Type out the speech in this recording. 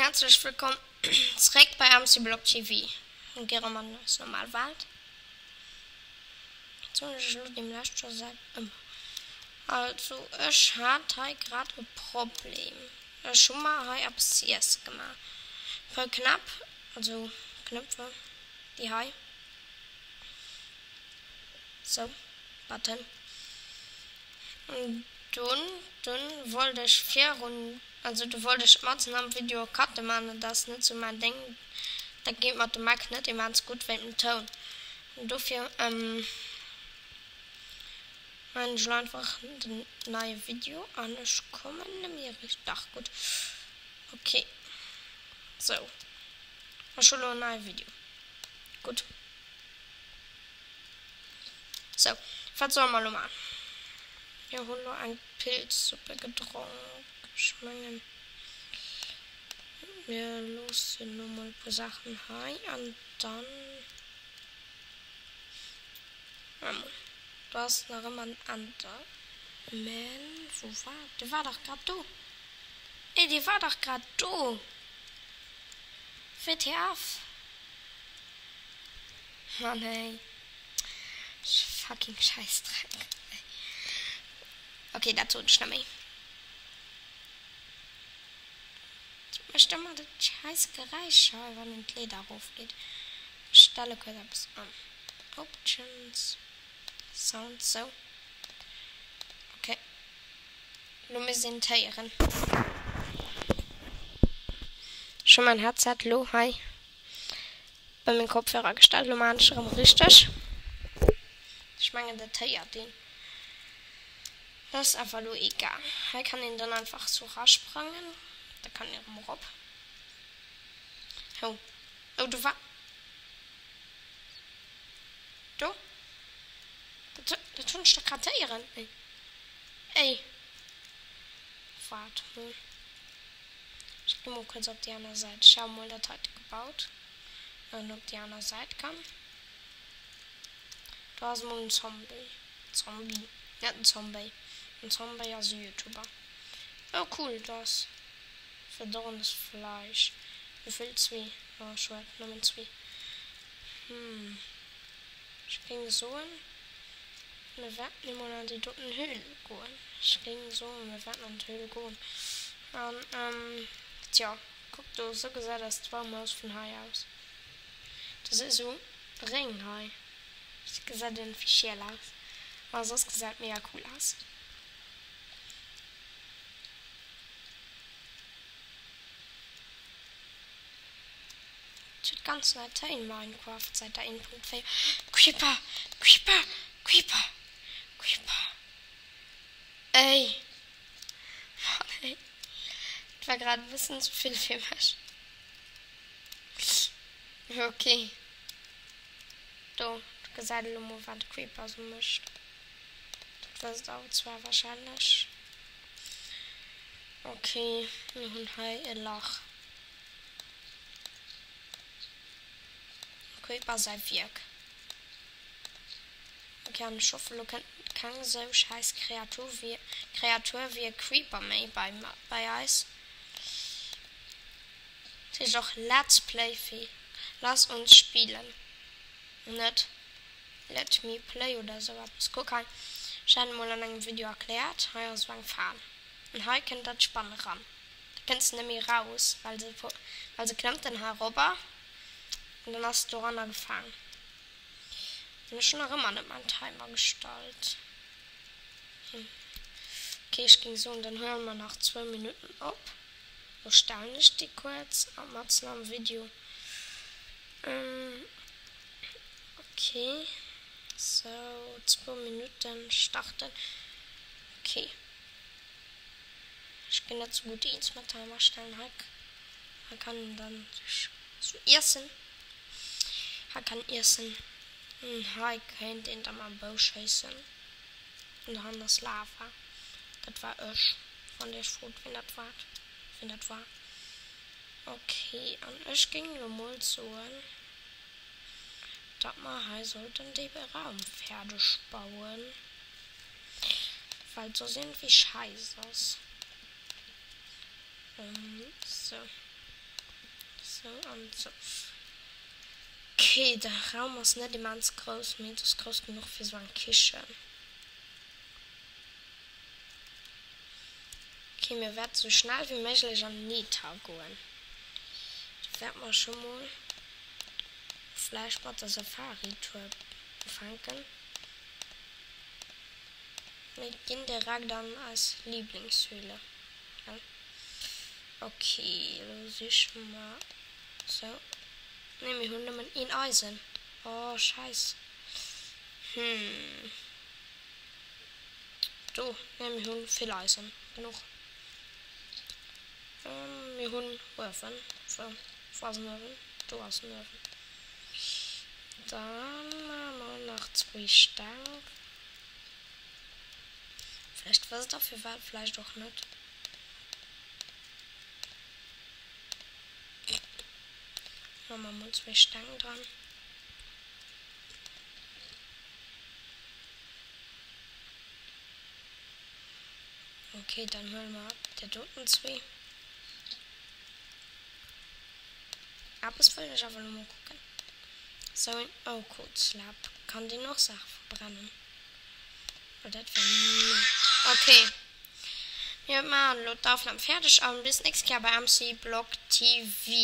Häerzlech wëllkomm zeréck bei MC Blog TV. Mir gi rëm an eis normal Welt. Wat soen ech elo deem lescht scho säit ëmmer? Also ech hat hei grad e Problem. Ech hu mer hei eppes ze iesse gemaach. E puer Knäpp, also Knöpfe, déi hei. Sou, Button. An dunn, dunn wollt ech virun. Also do wollt ech matzen am Video e Cutte man, dat ass net sou mäin Déng, dat geet mat dem Mac net immens gutt wéint dem Toun, an dofir maan ech lo einfach den neie Video an ech kommen nemmi richteg, dach gutt, ok, sou ech hu lo en neie Video, gutt. Sou, wat solle mer lo maan? Mir hunn lo eng Pilzsuppe gedronk. Ech mengen, mir loossen lo mol e puer Saachen hei an dann. Warte mol, do ass nach ëmmer en Enderman. Wou war dee? War dach grad do. Ey, dee war dach grad do! WTF? Mann ey. Fucking Schäissdreck ey. Ok, dat soen ech net méi. Dat mécht ëmmer dat schäiss Geräisch hei, wann een d'Leeder erofgeet. Ech stelle kuerz eppes an. Options, Sound, sou. Ok. Lo misst een et héieren. Ech hu mäin Headset lo hei bei meng Kopfhörer gestallt. Lo maan ech erëm richteg. Ech mengen dat héiert een. Dat ass awer lo egal. Hei kann een dann einfach sou rasprangen. Da kann een erëm erop. Hou. Oh do war. Do. Dat, dat hunn ech dach grad héieren. Ey. Ey. Waart mol. Ech gi mol kuerz op déi aner Säit. Ech hat mol dat heite gebaut, an op déi aner Säit kann. Do ass mol en Zombie. Zombie, net en Zombey. En Zombey ass e Youtuber. Oh cool, do ass verdorrenes Fleisch. Wéivill? Zwee. Oh schued, nëmmen zwee. Hm, ech géing soen. Mir wäerten emol an déi doten Höhl goen. Ech géing soen, mir wäerten an d'Höhl goen. An, tjo, kuckt do, esou gesäit eist Baumhaus vun hei aus. Do si sou Réng hei. Dat gesäit iergendwéi schiel aus. Ma soss gesäit et mega cool aus. Et huet ganz nei Téin Minecraft säit der 1.4. Creeper! Creeper! Creeper! Creeper! Ey! Mann ey. Dat war grad e bëssen ze vill fir mech. Ok. Do, do gesäit elo mol wat e Creeper sou mécht. Dat wësst der awer zwar wahrscheinlech. Ok, mir hunn hei e Lach. Kuiper säi Wierk. Ok, an ech hoffen, lo kënnt keng sou schäiss Kreatur wéi Kreatur wéi e Creeper méi bei bei eis. Dat heescht och Let's Play fir Lass uns spielen, net Let me play oder sou eppes. Kuck hei, ech hat et mol an engem Video erkläert, hei ass sou eng Fal an hei kënnt dat Spann eran. Da kënns de net méi raus, well se well se klëmmt dann heirobber an dann ass se doranner gefaang. An ech hunn nach ëmmer net mäin Timer gestallt. Hm, ok, ech géing soen, dann huele mer nach zwou Minutten op. Lo stellen ech déi kuerz a matzen am Video. Ok, sou, zwou Minutten starten. Ok. Ech ginn net sou gutt eens mat Timer stellen. Hei hei kann een dann sech sou iessen. Hei kann iessen. An hei kéint een da mam Bou schéissen. An dohannen ass Lava. Dat war ech, wann dir iech frot wien dat war. Wien dat war. Ok, an ech géing elo mol soen, datt mer hei sollten dee Raum fäerdeg bauen. Well et soss iergendwéi scheiss ass. Sou. Sou an sou. Ok, de Raum ass net immens grouss, mee et ass grouss genuch fir sou eng Kichen. Ok, mir wäerte sou schnell wéi méiglech an Nether goen. Da wäerte mer scho mol vläicht mat der Safari-Tour ufänken. Mir ginn direkt an eis Lieblingshöhle. Gell? Ok, elo siche mer sou. Nee, mir hunn nëmmen een Eisen. Oh, scheiss. Hm. Do, nee, mir hunn vill Eisen. Genuch. Mir hunn Uewen. Wou? Wou ass en Uewen? Do ass en Uewen. Dann maache mer nach zwéi Steng. Vläicht wësst der firwat, vläicht och net. Maache mer mol zwéi Steng dran. Ok, dann huele mer där doten zwee. Eppes wëll ech awer elo mol kucken. Sou een Oakwood Slab, kann deen och Saache verbrennen? Well dat wär mega. Ok, mir maachen elo d'Aufnam fäerdeg an bis nächst Kéier bei MC Blog TV.